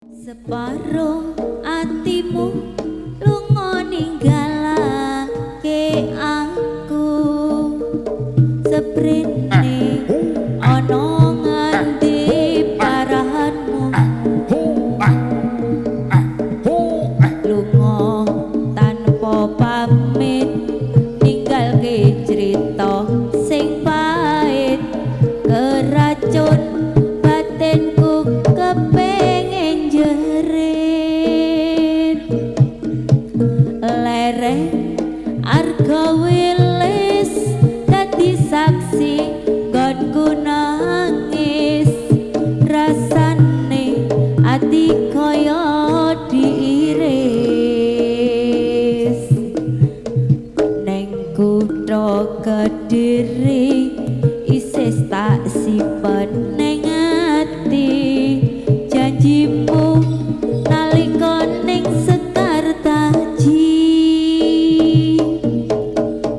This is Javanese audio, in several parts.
Separo atimu lunga ninggalake aku, seprene ana ngendi parahanmu, lunga tanpa pamit ninggalke crita sing pahit, keracun batinku kepengin jerit. Lereng arga wilis dadi saksi nggonku nangis, rasane ati kaya diiris. Neng kutha Kediri isih tak simpen ning ati janjimu nalika ning Sekartaji.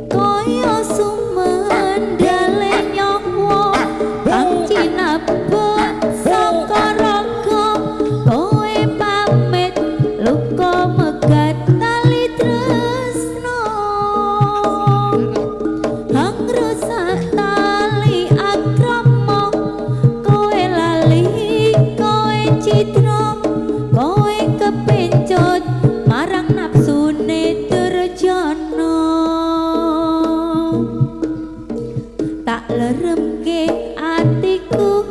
Kaya sumendale nyawa kang cinabet saka raga, kowe pamit luka megat tali tresno, hang rusak tali akrama. Kowe lali, kowe citra, kowe kepencut marang nafsune durjana. Tak leremke atiku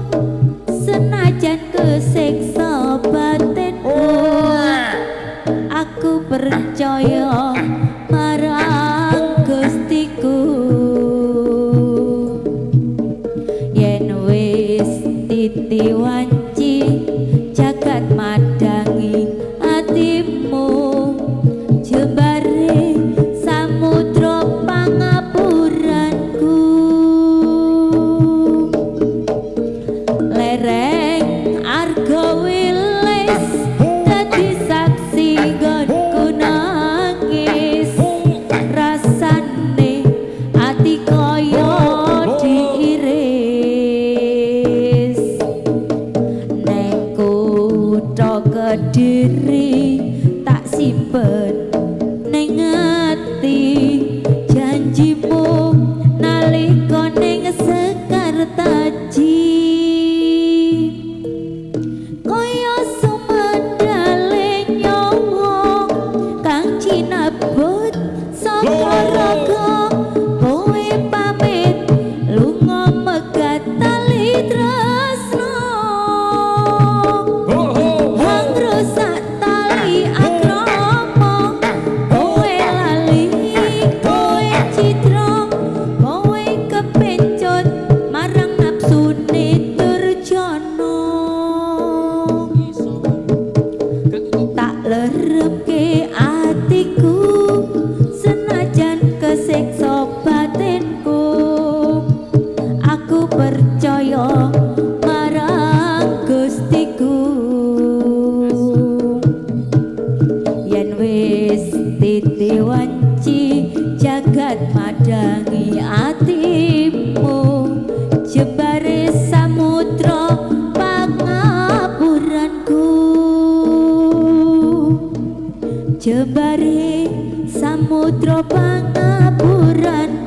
senajan kesiksa batinku, aku percaya marang Gustiku. Yen wis titi wanci jagat madangi atimu, jembare samudra pangapuranku. Lereng arga wilis dadi saksi nggonku nangis, rasane ati kaya diiris. Neng kutha Kediri tak simpen ning ati janjimu nalika ning Sekartaji. Kaya sumendale nyawa kang cinabut saka raga, kowe pamit lunga megat tali tresno, hang rusak tali akrama. Kowe lali, kowe citra, kowe kepencut marang nafsune durjana. Tak leremke atiku senajan kesiksa batinku, aku percaya marang Gustiku. Yen wis titi wanci jagat madangi atimu, jembare samudra pangapuranku, jembare samudra pangapuranku.